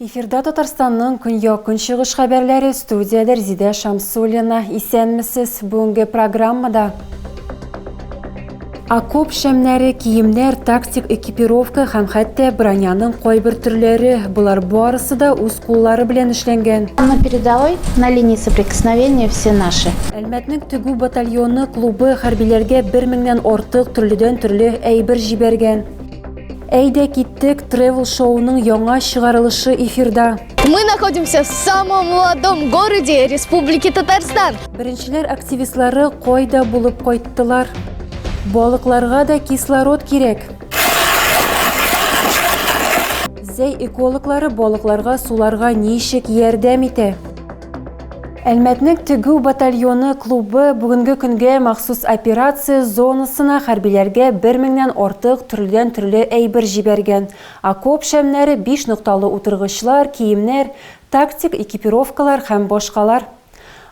Эфирда Татарстанның көньяк-көнчыгыш хәбәрләре, студиядә Резидә Шамсуллина. Исәнмесез! Бүгенге программада Окоп шәмнәре, киемнәр, тактик экипировка һәм хәтта броняның кайбер төрләре, болар барысы да үз куллары белән эшләнгән. На передовой, на линии соприкосновения все наши. Әлмәтнең тегү батальоны клубы хәрбиләргә бер меңнән артык төрледән-төрле әйбер җибәргән. Әйдә киттек тревел шоуның яңа чыгарылышы эфирда. Мы находимся в самом молодом городе Республики Татарстан. Беренчеләр активистлары кайда булып кайттылар? Балыкларга да кислород кирәк. Зәй экологлары балыкларга суларга ничек ярдәм итә? Әлмәтнең тегү батальоны клубы бүгенге көнгә махсус операция зонасына хәрбиләргә бер меңнән артык төрледән-төрле әйбер җибәргән. Окоп шәмнәре, биш нокталы утыргычлар, киемнәр, тактик экипировкалар һәм башкалар.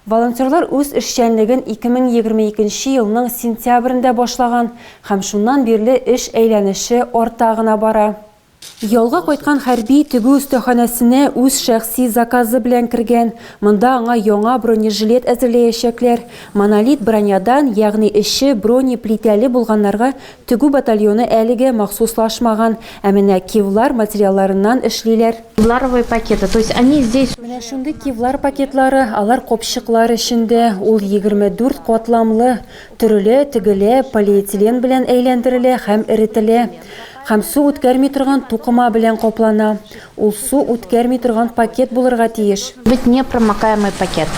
Волонтерлар үз эшчәнлеген 2022 елның сентябрендә башлаган һәм шуннан бирле эш әйләнеше арта гына бара. Ялга кайткан хәрби тегү остаханәсенә үз шәхси заказы белән кергән. Монда аңа яңа бронежилет әзерләячәкләр. Монолит бронядан, ягъни эче бронеплитәле булганнарга тегү батальоны әлегә махсуслашмаган, ә менә кевлар материалларыннан эшлиләр. Кевларовые пакеты, то есть они здесь. Менә шундый кевлар пакетлары, алар капчыклар эчендә, ул 24 катламлы, төрелә, тегелә, полиэтилен белән әйләндерелә һәм эретелә. Һәм су үткәрми торган тукыма белән каплана. Ул су үткәрми торган пакет булырга тиеш. Быть непромокаемый пакет.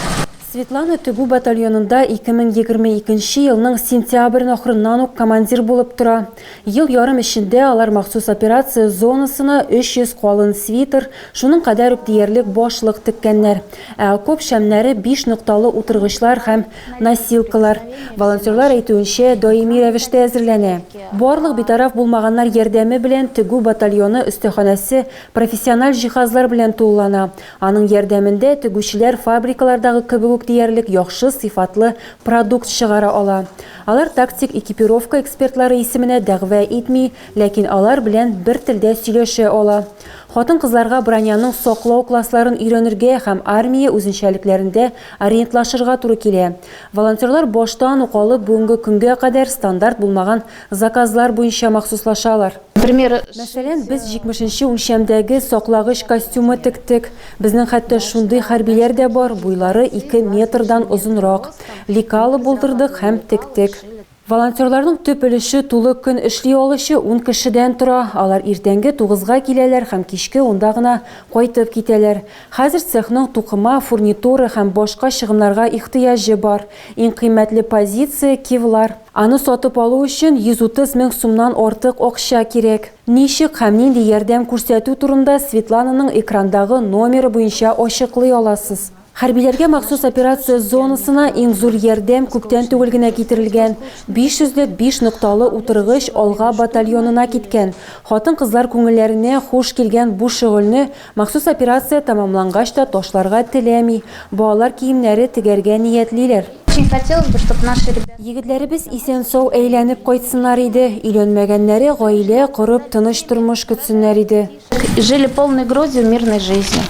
Светлана тегү батальонында 2022 елның сентябрь ахырыннан ук командир булып тора. Ел ярым эчендә алар махсус операция зонасына 300 калын свитер, шуның кадәр үк диярлек башлык теккәннәр. Ә окоп шәмнәре биш нокталы утыргычлар һәм носилкалар, волонтерлар әйтүенчә, даими рәвештә әзерләнә. Барлык битараф булмаганнар ярдәме белән тегү батальоны остаханәсе профессиональ җиһазлар белән тулылана. Аның ярдәмендә тегүчеләр фабрикалардагы кебек үк диярлек яхшы сыйфатлы продукт чыгара ала. Алар тактик экипировка экспертлары исеменә дәгъва итми, ләкин алар белән бер телдә сөйләшә ала. Хатын-кызларга броняның саклау классларын өйрәнергә һәм армия үзенчәлекләрендә ориентлашырга туры килә. Волонтерлар баштан ук алып бүгенге көнгә кадәр стандарт булмаган заказлар буенча махсуслашалар. Например, Мәсәлән, без 70 нче үлчәмдәге саклагыч костюмы тектек. Безнең хәтта шундый хәрбиләр дә бар, буйлары ике метрдан озынрак. Лекало булдырдык һәм тектек. Волонтерларның төп өлеше тулы көн эшли алучы ун кешедән тора. Алар иртәнге тугызга киләләр һәм кичке унда гына кайтып китәләр. Хәзер цехның тукыма, фурнитура һәм башка чыгымнарга ихтыяҗы бар. Иң кыйммәтле позиция, кевлар. Аны сатып алу өчен 130 мең сумнан артык акча кирәк. Ничек һәм нинди ярдәм күрсәтү турында Светлананың экрандагы номеры буенча ачыклый аласыз. Хәрбиләргә махсус операция зонасына иң зур ярдәм күптән түгел генә китерелгән. 500 лек биш нокталы утыргыч Алга батальонына киткән. Хатын-кызлар күңелләренә хуш килгән бу шөгыльне махсус операция тәмамлангач та ташларга теләми, балалар киемнәре тегәргә ниятлиләр. Очень хотелось бы, чтоб наши ребята. Егетләребез исән-сау әйләнеп кайтсыннар иде, өйләнмәгәннәре гаилә корып тыныч тормыш көтсеннәр иде. Жили полной грудью мирной жизнью.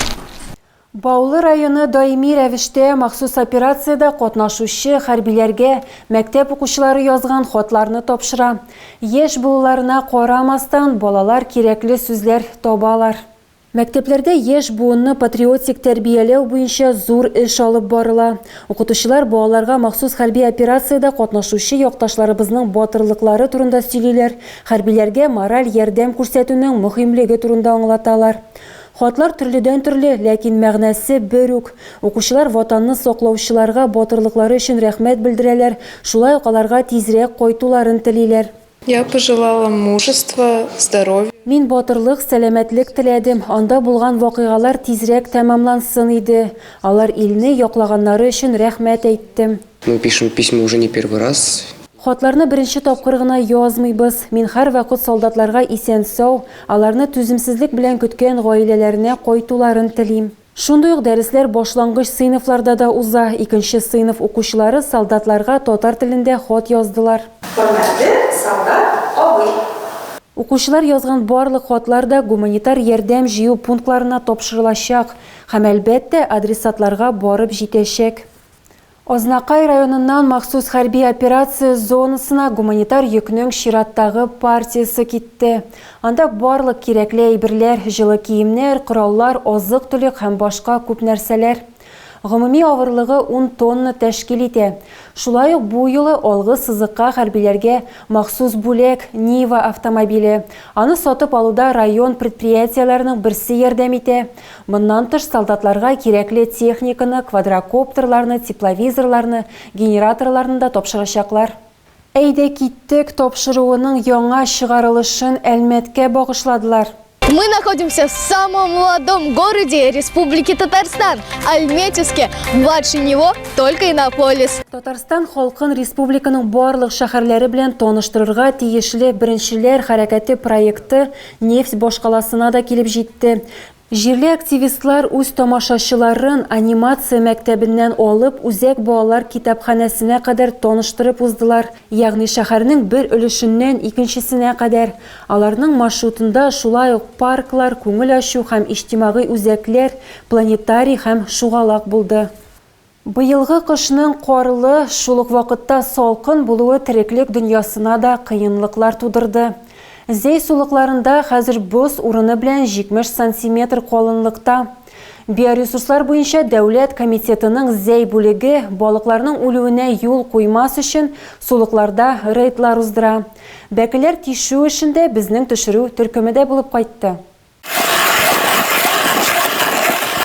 Баулы районы даими рәвештә махсус операциядә катнашучы хәрбиләргә мәктәп укучылары язган хатларны тапшыра. Яшь булуларына карамастан, балалар кирәкле сүзләр табалар. Мәктәпләрдә яшь буынны патриотик тәрбияләү буенча зур эш алып барыла. Укытучылар балаларга махсус хәрби операциядә катнашучы якташларыбызның батырлыклары турында сөйлиләр, хәрбиләргә мораль ярдәм күрсәтүнең мөһимлеге турында аңлаталар. Хатлар төрледән-төрле, ләкин мәгънәсе бер үк. Укучылар Ватанны саклаучыларга батырлыклары өчен рәхмәт белдерәләр, шулай ук аларга тизрәк кайтуларын телиләр. Я пожелала мужества, здоровья. Мин батырлык, сәламәтлек теләдем, анда булган вакыйгалар тизрәк тәмамлансын иде. Алар илне яклаганнары өчен рәхмәт әйттем. Мы пишем письма уже не первый раз. Хатларны беренче тапкыр гына язмыйбыз. Мин һәрвакыт солдатларга исән-сау, аларны түземсезлек белән көткән гаиләләренә кайтуларын телим. Шундый ук дәресләр башлангыч сыйныфларда да уза. Икенче сыйныф укучылары солдатларга татар телендә хат яздылар. Хөрмәтле солдат абый! Укучылар язган барлык хатлар да гуманитар ярдәм җыю пунктларына тапшырылачак һәм, әлбәттә, адресатларга барып җитәчәк. Азнакай районыннан махсус хәрби операция зонасына гуманитар йөкнең чираттагы партиясе китте. Анда барлык кирәкле әйберләр, җылы киемнәр, кораллар, азык-төлек һәм башка күп нәрсәләр. Гомуми авырлыгы ун тонна тәшкил итә. Шулай ук бу юлы алгы сызыкка хәрбиләргә махсус бүләк, Нива автомобиле. Аны сатып алуда район предприятиеләренең берсе ярдәм итә. Моннан тыш, солдатларга кирәкле техниканы, квадрокоптерларны, тепловизорларны, генераторларны да тапшырачаклар. Әйдә киттек тапшыруының яңа чыгарылышын Әлмәткә багышладылар. Мы находимся в самом молодом городе Республики Татарстан, Альметьевске. Младше него только Иннополис. Татарстан халкын республиканың барлык шәһәрләре белән таныштырырга тиешле Беренчеләр хәрәкәте проекты нефть башкаласына да килеп җитте. Җирле активистлар үз тамашачыларын анимация мәктәбеннән алып үзәк балалар китапханәсенә кадәр таныштырып уздылар, ягъни шәһәрнең бер өлешеннән икенчесенә кадәр. Аларның маршрутында шулай ук парклар, күңел ачу һәм иҗтимагый үзәкләр, планетарий һәм шугалак булды. Быелгы кышның карлы, шул ук вакытта салкын булуы тереклек дөньясына да кыенлыклар тудырды. Зәй сулыкларында хәзер боз урыны белән 70 сантиметр калынлыкта. Биоресурслар буенча дәүләт комитетының Зәй бүлеге балыкларның үлүенә юл куймас өчен сулыкларда рейдлар уздыра. Бәкеләр тишү эшендә безнең төшерү төркеме дә булып кайтты.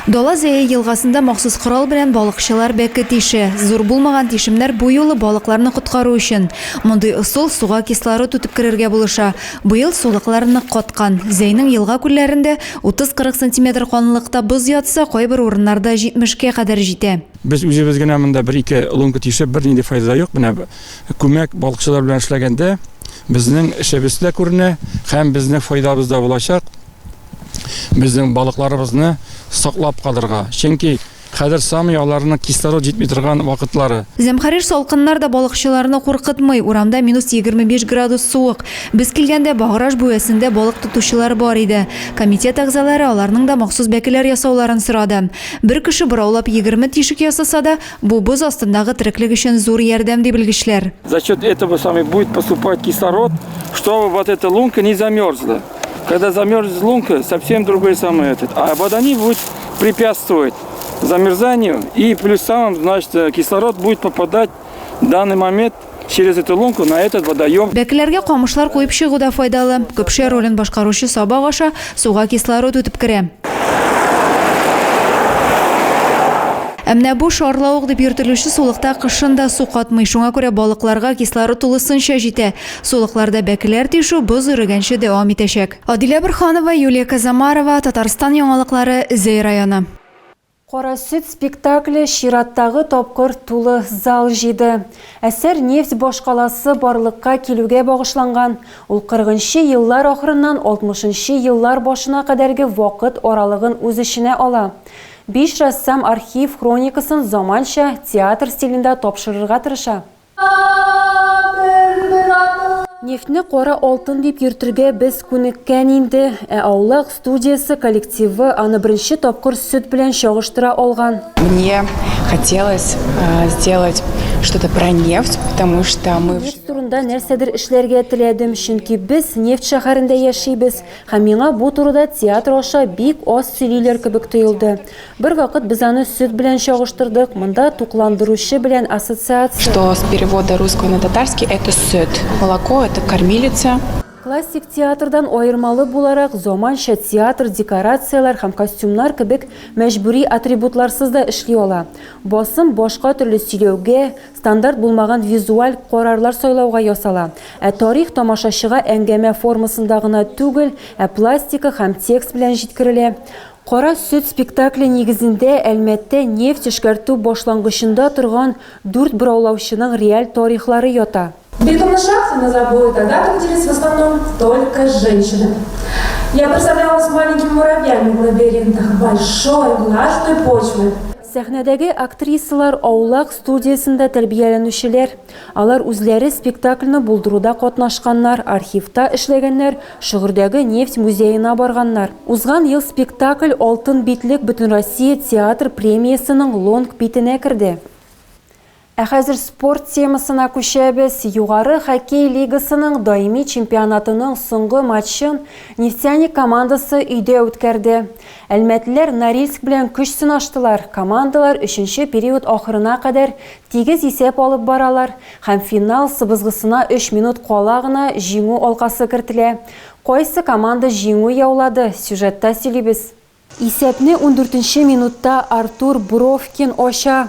Дала Зәе елгасында махсус корал белән балыкчылар бәке тишә. Зур булмаган тишемнәр бу юлы балыкларны коткару өчен. Мондый ысул суга кислород үтеп керергә булыша. Быел сулыклар нык каткан. Зәйнең елга-күлләрендә 30-40 сантиметр калынлыкта боз ятса, кайбер урыннарда 70 кә кадәр җитә. Без үзебез генә монда бер-ике лунка тишеп, бернинди файда да юк. Менә күмәк балыкчылар белән эшләгәндә безнең эшебез дә күренә һәм безнең файдабыз да булачак. Безнең балыкларыбызны саклап калырга. Чөнки хәзер самый аларның кислород җитми торган вакытлары. Зәмхәрир салкыннар да балыкчыларны куркытмый. Урамда минус 25 градус суык. Без килгәндә Баграж буәсендә балык тотучылар бар иде. Комитет әгъзалары аларның да махсус бәкеләр ясауларын сорады. Бер кеше бораулап 20 тишек ясаса да, Бу боз астындагы тереклек өчен зур ярдәм, ди белгечләр. За счет этого самое будет поступать кислород, чтобы вот эта лунка не замерзла. Когда замерзнет лунка, совсем другой самый этот. А вода не будет препятствовать замерзанию, и плюс самым, значит, кислород будет попадать в данный момент через эту лунку на этот водоем. Бәкеләргә камышлар куеп чыгу да файдалы. Көпшә ролен башкаручы сабак аша суга кислород үтеп керә. Ә менә бу шарлавык дип йөртелүче сулыкта кышын да су катмый, шуңа күрә балыкларга кислород тулысынча җитә. Сулыкларда бәкеләр тишү боз эрегәнче дәвам итәчәк. Адилә Борһанова, Юлия Казамарова, Татарстан яңалыклары, Зәй районы. Кара сөт спектакле чираттагы тапкыр тулы зал җыйды. Әсәр нефть башкаласы барлыкка килүгә багышланган. Ул 40 нчы еллар ахырыннан 60 нчы еллар башына кадәрге вакыт аралыгын үз эченә ала. Биш рәссам архив хроникасын заманча театр стилендә тапшырырга тырыша. Нефтьне кара алтын дип йөртергә без күнеккән инде, ә Аулак студиясе коллективы аны беренче тапкыр сөт белән чагыштыра алган. Мне хотелось сделать что-то про нефть, потому что мы. Нефть турында нәрсәдер эшләргә теләдем, чөнки без нефть шәһәрендә яшибез, һәм миңа бу турыда театр аша бик аз сөйлиләр кебек тоелды. Бервакыт без аны сөт белән чагыштырдык, монда тукландыручы белән ассоциация. Что с перевода русского на татарский это сөт, молоко это кормилица. Классик театрдан аермалы буларак, заманча театр декорацияләр һәм костюмнар кебек мәҗбүри атрибутларсыз да эшли ала. Басым башка төрле сөйләүгә, стандарт булмаган визуаль карарлар сайлауга ясала. Ә тарих тамашачыга әңгәмә формасында гына түгел, ә пластика һәм текст белән җиткерелә. Кара сөт спектакле нигезендә Әлмәттә нефть эшкәртү башлангычында торган дүрт бораулаучының реаль тарихлары ята. Бетонной шахте на забое тогда трудились в основном только женщины. Я представляла с маленькими муравьями в лабиринтах большой влажной почвы. Сәхнәдәге актрисалар Аулак студиясендә тәрбияләнүчеләр. Алар үзләре спектакльне булдыруда катнашканнар, архивта эшләгәннәр, Шөгердәге нефть музеена барганнар. Узган ел спектакль Алтын битлек Бөтенроссия театр премиясенең лонг-битенә керде. Ә хәзер спорт темасына күчәбез. Югары хоккей лигасының даими чемпионатының соңгы матчын Нефтяник командасы өйдә үткәрде. Әлмәтлеләр Норильск белән көч сынаштылар. Командалар өченче период ахырына кадәр тигез исәп алып баралар һәм финал сыбызгысына өч минут кала гына җиңү алкасы кертелә. Кайсы команда җиңү яулады, сюжетта сөйлибез. Исәпне ундүртенче минутта Артур Бровкин ача.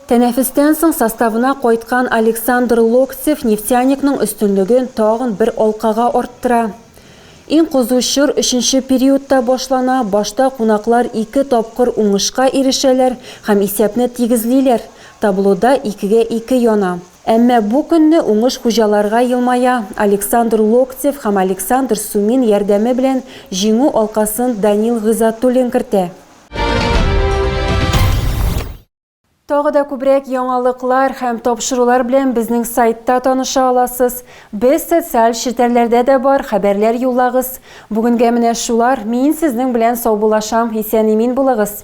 Тәнәфестән соң составына кайткан Александр Локтев Нефтяникның өстенлеген тагын бер алкага арттыра. Иң кызу чор өченче периодта башлана, башта кунаклар ике тапкыр уңышка ирешәләр һәм исәпне тигезлиләр, таблода икегә ике яна. Әмма бу көнне уңыш хуҗаларга елмая, Александр Локтев һәм Александр Сумин ярдәме белән җиңү алкасын Данил Гыйззатуллин кертә. Тагы да күбрәк яңалыклар һәм тапшырулар белән безнең сайтта таныша аласыз. Без социаль челтәрләрдә дә бар, хәбәрләр юллагыз. Бүгенгә менә шулар, мин сезнең белән саубуллашам, исән-имин булыгыз!